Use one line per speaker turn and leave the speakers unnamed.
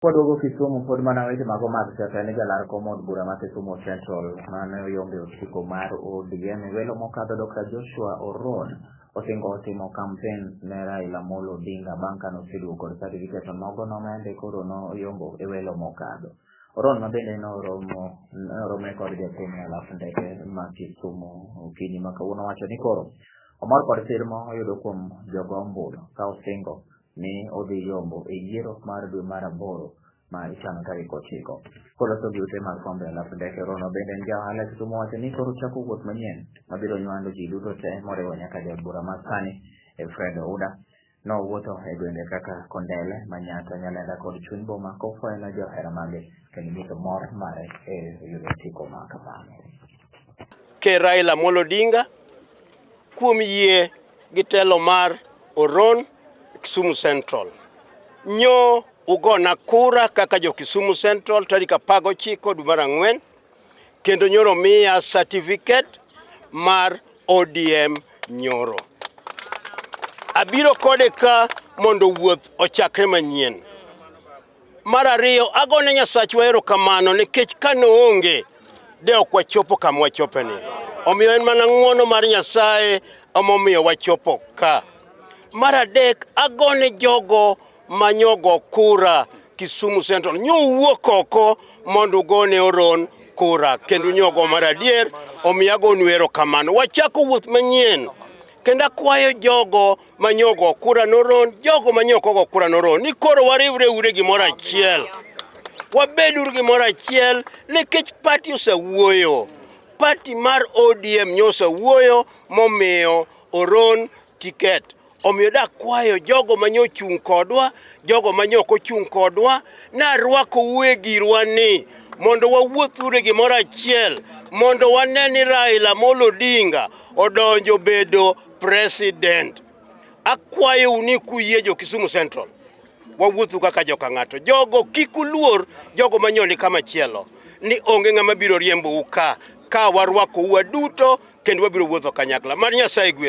Kwaduogo Kisumu pod mana weche mago mag siasa en ni jalar kom od bura ma Kisumu Central mane oyombe otiko mar ODM e welo mokadho Dr. Joshua Oron osingo timo kampen ne Raila Amolo Odinga bang' kane oseduogo kod certificate nogo no ma koro noyombo e welo mokadho. Oron ma bende noromo norome kod jopiny e alap ndeke ma Kisumu okinyi ma kawuono wacho ni koro omor kod sir ma oyudo kuom jogo ombulu ka osingo ni odhi yombo e yiero mar dwe mar aboro ma ichano tarik 9. Koloso gi ute mag fwambo e alap ndeke, Rono bende en ja ohala e Kisumu owacho ni koro chako wuoth manyien mabiro nywando ji duto te moriwo nyaka jaod bura ma sani Fred Ouda. Nowuotho e gwenge kaka Kondele, Manyatta, Nyalenda kod chuny boma kofwayo ne johera mage kendo nyiso mor mare e yudo otiko ma kamano.
Ker Raila Amolo Odinga kuom yie gi telo mar Oron Kisumu Central. Nyo ugona kura kaka jo Kisumu Central tarik 19 dwe mar 4 kendo nyoro miya certificate mar ODM nyoro. Abiro kode ka mondo wuoth ochakre manyien. Mar ariyo, agone Nyasachwa erokamano nikech ka noonge de ok wachopo kama wachopeni. Omiyo en mana ng'wono mar Nyasaye emomiyo wachopo ka. Mar adek, agone jogo manyogo kura Kisumu Central, nyowuok oko mondo ugone Oron kura kendo nyogo mar adier, omiyo agonu erokamano. Wachako wuoth manyien kendo akwayo jogo manyogo kura noron, jogo manyoko go kura noron, ni koro wariwre ure gimoro achiel, wabed uru gimoro achiel nikech party osewuoyo. Party mar ODM nyosa wuoyo momiyo Oron tiket. Omiyo dakwayo jogo manyo chung' kodwa, jogo manyo ok ochung' kodwa, narwakou e girwa ni mondo wawuoth uru e gimoro achiel, mondo wane ni Raila Amolo Odinga odonjo bedo president. Akwayou ni kuyie jo Kisumu Central, wawuothu kaka joka ng'ato. Jogo kik uluor jogo manyoni kama chielo ni onge ng'ama biro riembou ka warwakou waduto kendo wabiro wuotho kanyakla. Mar Nyasaye gwedhu.